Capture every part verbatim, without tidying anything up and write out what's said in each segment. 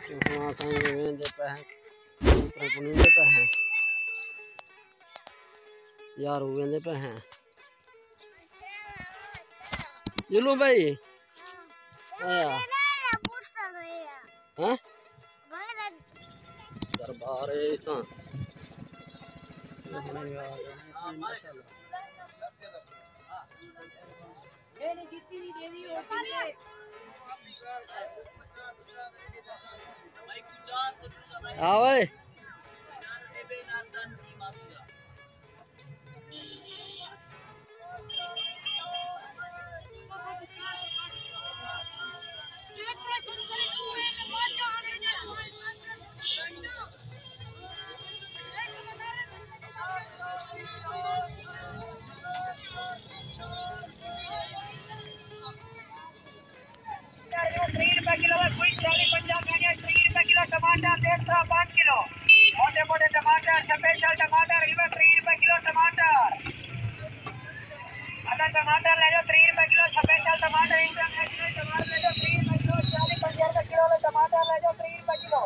ہݨ اساں ویندے پئے ہیں، کبوتراں کوں ݙیندے پئے ہیں۔ یار، او ویندے پئے ہیں۔ جلو بھائی۔ آیا۔ ہاں؟ دربار ہے اتھاں۔ ہاں بھائی۔ تریہہ روپے کلو ہے، کوئی چالیس پنجاہ کھانے، تریہہ روپے کلو ٹماٹر، ڈیڑھ سو پانچ کلو۔ موٹے موٹے ٹماٹر، سپیشل ٹماٹر، ایویں تریہہ روپے کلو ٹماٹر۔ اگر ٹماٹر لے جاؤ، تریہہ روپے کلو، سپیشل ٹماٹر، انٹرنیشنل ٹماٹر لے جاؤ، تریہہ روپے کلو، چالیس پنجاہ روپے کلو والے ٹماٹر لے جاؤ، تریہہ روپے کلو۔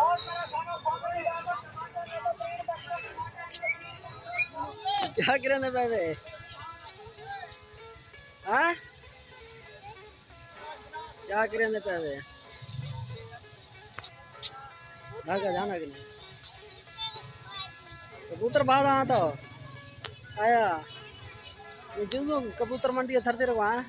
اور میرا کھانا سامنے لے جاؤ، ٹماٹر لے جاؤ، تریہہ روپے کلو، ٹماٹر لے جاؤ، تریہہ روپے کلو۔ کیا کریں دے بھائی؟ ہاں؟ کیا کریں دے پئے وے؟ بھاگا جانا کہ نہیں؟ کبوتر باہر آتا ہو۔ آیا۔ یہ جو کبوتر منڈی ہے، تھرتے رہو، ہاں۔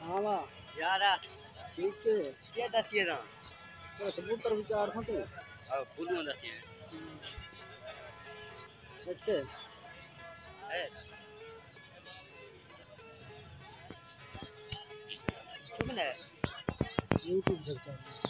ہاں وا۔ یارا۔ ٹھیک ہے۔ کیا دسیے دا؟ بس کبوتر وچار تھا تو۔ ہاں، بولوں دسیے۔ اچھا۔ ہے۔ کون ہے؟ یوٹیوب سرچ کر۔